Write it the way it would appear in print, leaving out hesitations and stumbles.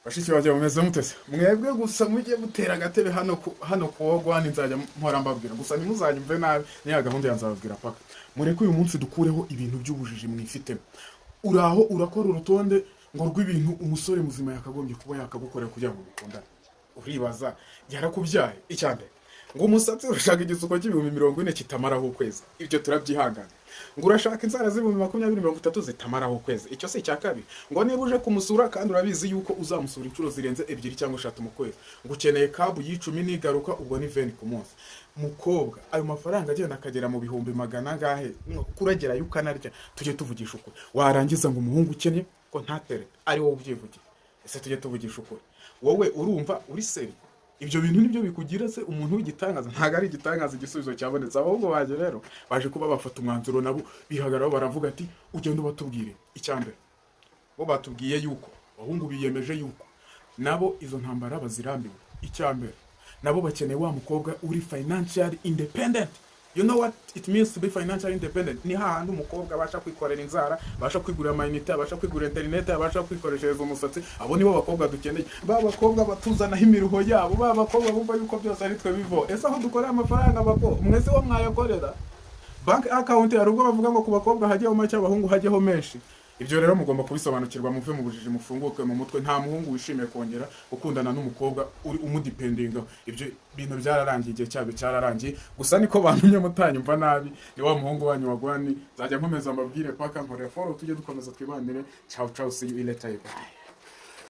Bashiki banjye, mumeze mutese? Mwebwe gusa mujye mutera agatebe hano ku wogwani, nzajya mpora mbabwira. Gusa ntimuzanyumve nabi, niya gahunda ya nzababwira paka. Mureke uyu munsi dukureho ibintu by'ubujiji mwifitemo. Uraho urakora urutonde ngo rw'ibintu umusore muzima yakagombye kuba yakagukorera kugira ngo mukundane. Uribaza yarakubyaye? Icya mbere, ngo umusatsi urashaka igisuko cy'ibihumbi 40 kitamaraho ukwezi, ibyo turabyihangana. Ngo urashaka inzara z'ibihumbi 20, 30 zitamaraho ukwezi, icyo si icya kabiri. Ngo niba uje kumusura, kandi urabizi yuko uzamusura inshuro zirenze ebyiri cyangwa eshatu mu kwezi, ngo ukeneye cab y'icumi nigaruka, ubwo ni 20 ku munsi. Mukobwa, ayo mafaranga agenda akagera mu bihumbi magana angahe, kuragerayo ukanarya. Tujye tuvugisha ukuri. Warangiza ngo umuhungu ukennye ko ntatere, ari wowe ubyivugiye. Ese tujye tuvugisha ukuri, wowe urumva uri sérieux? Ibyo bintu nibyo bikugira se umuntu w'igitangaza? Ntabwo ari igitangaza, igisubizo cyabonetse. Ahubwo baje rero, baje kuba bafata umwanzuro nabo, bihagararaho, baravuga ati: "Ugende ubatubwire." Icya mbere, bo batubwiye yuko abahungu biyemeje yuko nabo izo ntambara bazirambiwe. Icya mbere, nabo bakeneye wa mukobwa uri financially independent. You know what it means to be financially independent? Ni hahandi umukobwa abasha kwikorera inzara, abasha kwigurira amayinite, abasha kwigurira interineti, abasha kwikoreshereza umusatsi. Abo nibo bakobwa dukeneye, ba bakobwa batuzanaho imiruho yabo, ba bakobwa bumva yuko byose ari twe bivo. Ese aho dukorera amafaranga, bako mwese wo mwayakorera? Bank account, hari ubwo bavuga ngo ku bakobwa hajyeho make, abahungu hajyeho menshi. Ibyo rero mugomba kubisobanukirwa, muve mu bujiji, mufunguke mu mutwe. Nta muhungu wishimiye kongera gukundana n'umukobwa uri umudependinga. Ibyo bintu byararangiye, igihe cyabyo cyararangiye. Gusa niko bantumye, mutanyumva nabi, ni wa muhungu wanyu wagwani. Nzajya nkomeza mbabwire paka. Nkorera follow, tujye dukomeza twibanire. Ciao ciao, see you later, bye.